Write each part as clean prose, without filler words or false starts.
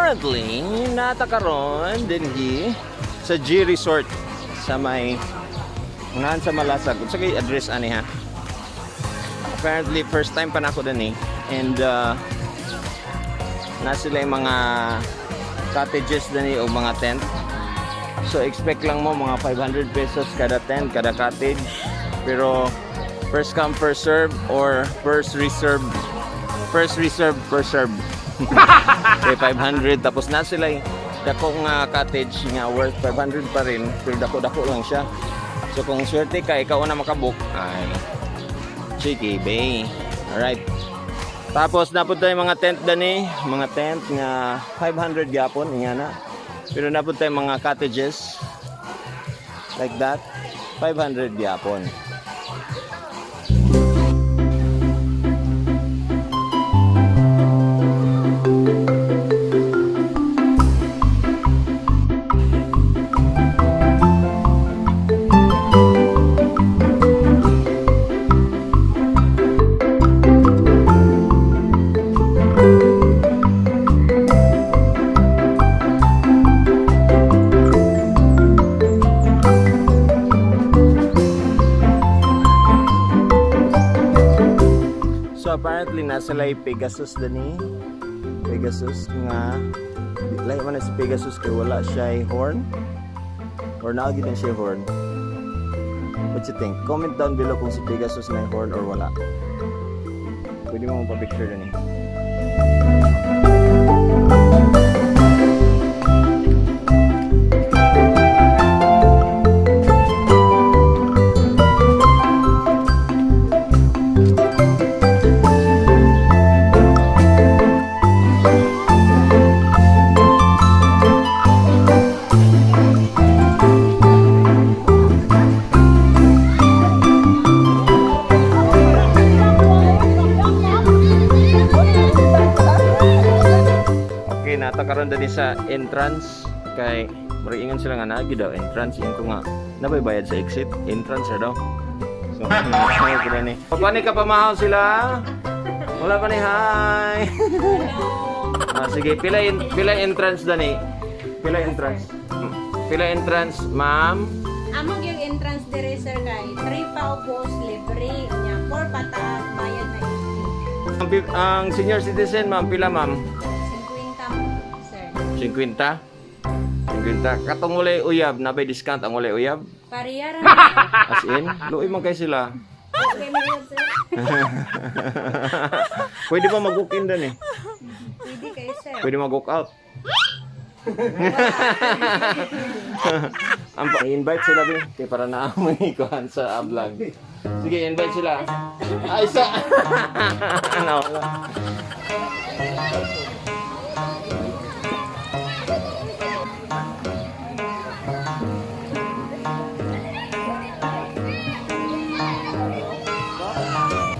Currently, naa ta karon dinhi sa G Resort sa may unahan sa Malasag. Unsa kay address ani, ha? Apparently first time pa nako dinhi and naa sila yung mga cottages dinhi o mga tent. So expect lang mo mga 500 pesos kada tent, kada cottage. Pero first come, first serve or first reserve, first reserve, first serve. Okay, 500, tapos naa sila yung dako nga cottage nga worth 500 pa rin, pero dako-dako lang siya. So kung swerte ka, ikaw na makabook, ay Chiki Bay. Alright. Tapos naa pud tay mga tent dani, mga tent nga 500 gyapon nga na. Pero naa pud tay mga cottages like that, 500 gyapon. So apparently naa sila Pegasus dani. Pegasus nga lahi man na si Pegasus kay wala siya horn. Or naa gyud na siya horn. What you think? Comment down below kung si Pegasus may horn or wala. Pwede mo pa-picture dani. Okay, naa ta karon dali sa entrance kay muriingon sila nga naa gyud daw entrance, ingon ko nga naa bay bayad sa exit, entrance ra daw. So, ko ni. Paano ka pamahaw sila? Wala pa ni, hi. Ah, sige, pila entrance dani? Pila entrance? Pila entrance, ma'am? Among yung entrance dire, sir, kay 3 pa ubos libre nya, 4 pataas bayad na 80. Ang senior citizen, ma'am, pila, ma'am? 50, sir. 50? 50. Katong walay uyab, naa bay discount ang walay uyab? Pareha ra na. As in, luoy man kay sila. Okay na yun, sir. Pwede ba mag-walk in dan eh? Pwede kayo, sir. Pwede mag-walk out. Ang invite sila bi kay para naa mo ni kuan sa vlog. Sige, invite sila. Ay sa. Ano? Wala.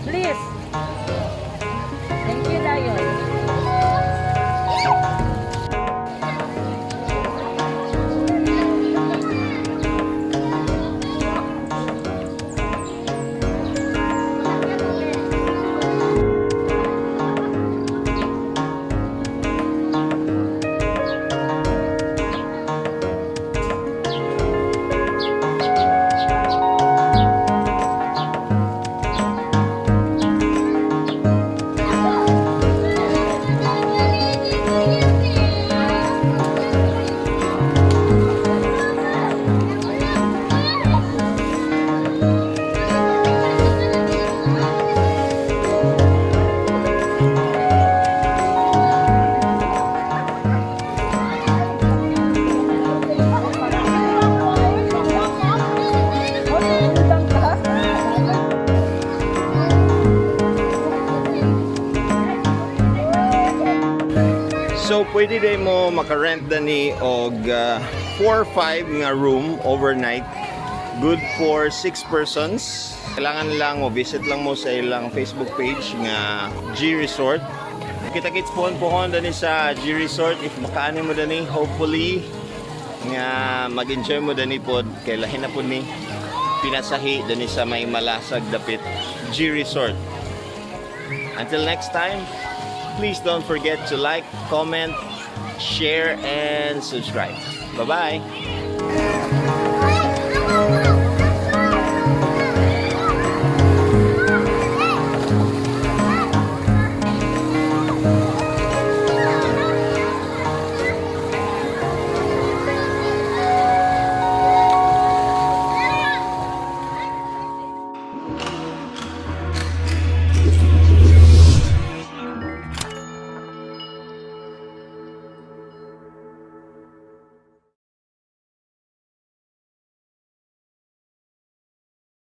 Please. Thank you, Lion. So pwede din mo makarent dani og 4-5 nga room overnight. Good for 6 persons. Kailangan lang mo visit lang mo sa ilang Facebook page nga G Resort. Kita-kits pohon-pohon dani sa G Resort if makaani mo dani, hopefully nga mag-enjoy mo dani pod kay lahi na pod ni pinasahi dani sa may Malasag dapit, G Resort. Until next time, please don't forget to like, comment, share, and subscribe. Bye-bye!